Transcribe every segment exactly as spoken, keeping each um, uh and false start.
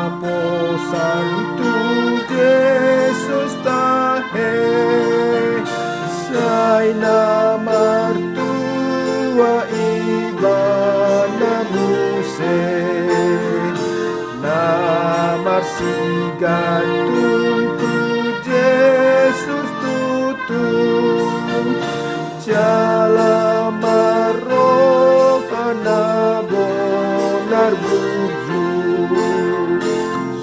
Posan tu Jesus tahe, sai na martua ibana muse, na marsigantung tu Jesus tutu. Jala marroha na bonar burju,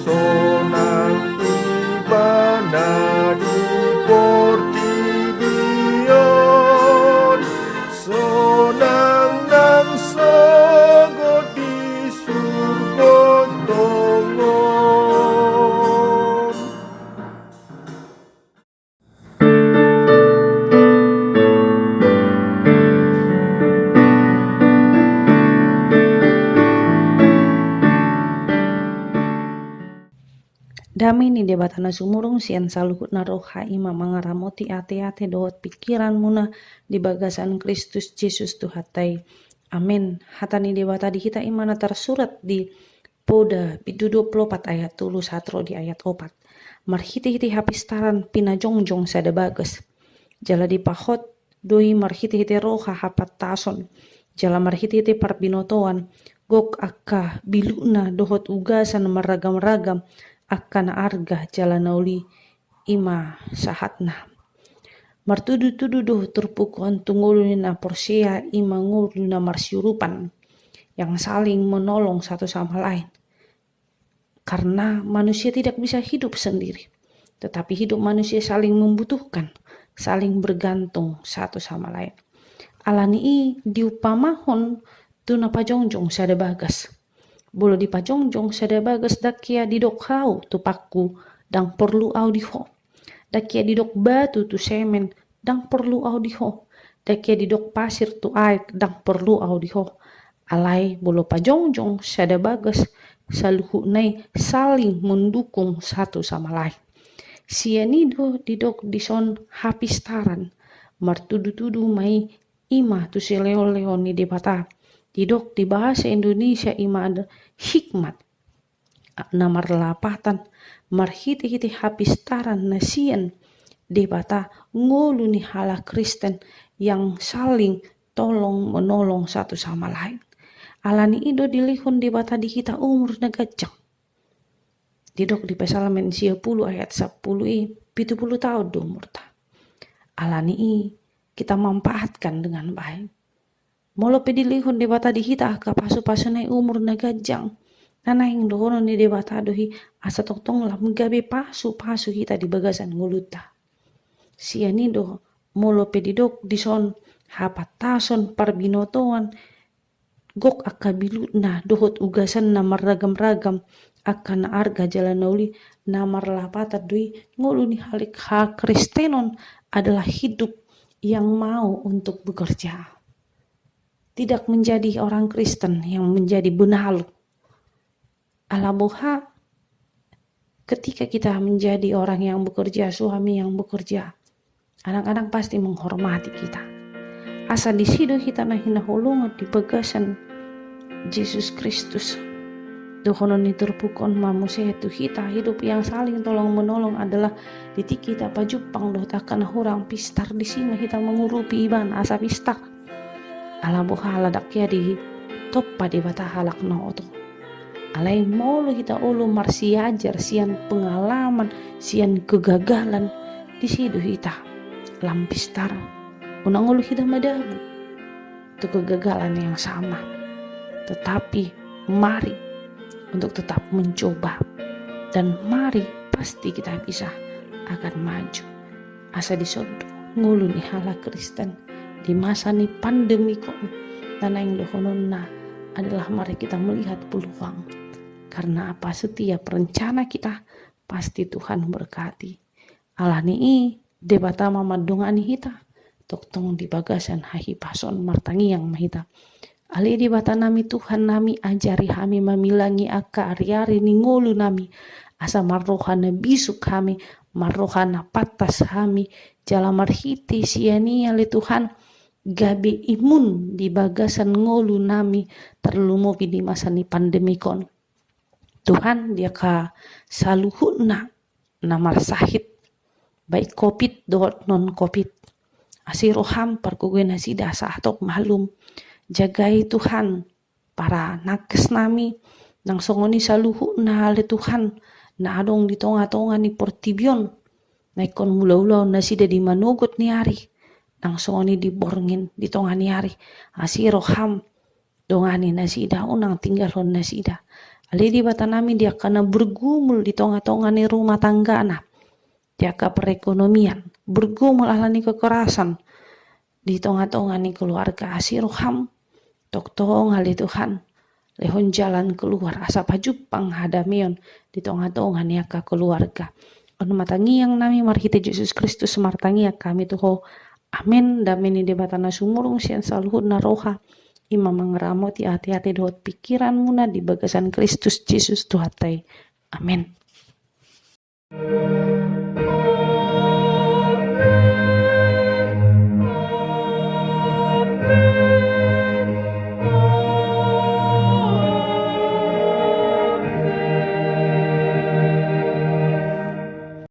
sonang ibana di portibi on, sonang nang sogot di surgo tongon. Dame ni Debata na sumurung sian saluhutna roha i ma mangaramoti ateate dohot pingkiranmuna di bagasan Kristus Jesus Tuhanta i. Amen. Hata ni Debata di hita i ma na tarsurat di Poda bindu dua pulu opat ayat tolu sahat ro di ayat opat. Marhitehite hapistaran pinajongjong sada bagas. Jala dipahot do i marhitehite roha hapantason. Jala marhitehite parbinotoan, gok angka bilukna dohot ugasan marragamragam angka na arga jala na uli, i ma sahatna. Martudutudu do turpuk on tu ngolu ni na porsea, i ma ngolu na marsiurupan, yang saling menolong satu sama lain. Karena manusia tidak bisa hidup sendiri, tetapi hidup manusia saling membutuhkan, saling bergantung satu sama lain. Alani i diumpamahon tu na pajongjong sada bagas. Molo dipajongjong sada bagas, ndang hea didok hau tu pangku, ndang porlu au di ho. Ndang hea didok batu tu semen, ndang porlu au di ho. Ndang hea didok pasir tu aek, ndang porlu au di ho. Alai molo pajongjong sada bagas, saluhutna i saling mendukung satu sama lain. Sian i do didok dison hapistaran, martudutudu ma i, i ma tu sileonleon ni Debata. Didok di bahasa Indonesia i ma ada hikmat. Na marlapatan, marhitehite hapistaran na sian Debata, ngolu ni halak Kristen yang saling tolong menolong satu sama lain. Alani i do dilehon Debata di hita umur na ganjang. Didok di Psalmen sia pulu ayat sampulu i, pitu pulu taon do umurta. Alani i, kita manfaatkan dengan baik. Molo pe dilehon Debata di hita angka pasupasuna i, umur na ganjang, na naeng dohonon ni Debata do i asa tongtong lam gabe pasupasu hita di bagasan ngolunta. Sian i do molo pe didok dison hapantason, parbinotoan, gok angka bilukna dohot ugasanna marragamragam, angka na arga jala na uli, na marlapatan do i ngolu ni halak hakristenon adalah hidup yang mau untuk bekerja. Tidak menjadi orang Kristen yang menjadi benalu. Ala boha, ketika kita menjadi orang yang bekerja, suami yang bekerja, anak-anak pasti menghormati kita. Asa disi do hita na hinaholongan di bagasan Jesus Kristus. Dohonon ni turpuk on ma muse tu hita, hidup yang saling tolong menolong adalah di tingki hita pajumpang dohot angka na hurang pistar, disi ma hita mangurupi ibana asa pistar. Ala boha? Ala ndang hea ditompa Debata halak na oto. Alai molo hita olo marsiajar sian pengalaman, sian kegagalan, disi do hita lam pistar. Unang olo hita madabu tu kegagalan yang sama. Tetapi mari untuk tetap mencoba. Dan mari, pasti kita bisa akan maju. Asa dison do ngolu ni halak Kristen di masa ni pandemi on, na naeng dohononna adalah mari kita melihat peluang. Karena apa? Setiap rencana kita pasti Tuhan berkati. Alani i, Debata ma mandongani hita tongtong di bagasan hahipason. Martangiang ma hita. Ale Debata nami, Tuhan nami, ajari hami mamilangi angka ariari ni ngolu nami, asa marroha na bisuk hami, marroha na pantas hami, jala marhite sian i, ale Tuhan, gabe imun di bagasan ngolu nami, tarlumobi di masa ni pandemi on. Tuhan, di angka saluhutna na marsahit, baik covid dohot non covid. Asi roham pargogoi nasida asa hatop malum. Jagai Tuhan para nakes nami, nang songon i saluhutna ale Tuhan, na adong di tonga-tonga ni portibi on, na ingkon mula-ula nasida di manogot ni ari, nang songon i di borngin di tonga ni ari. Asi roham dongani nasida, unang tinggalhon nasida. Ale Debata nami, di angka na bergumul di tonga-tonga ni rumah tanggana, di angka perekonomian, bergumul ala ni kekerasan di tonga-tonga ni keluarga, asi roham, tongtong ale Tuhan, lehon jalan keluar, asa pajumpang hadameon di tonga-tonga ni angka keluarga. On ma tangiang nami marhite Jesus Kristus, martangiang hami tu Ho. Amen. Dame ni Debata na sumurung sian saluhutna roha, i ma mangaramoti ate-ate dohot pikiranmuna di bagasan Kristus Jesus Tuhanta i. Amen.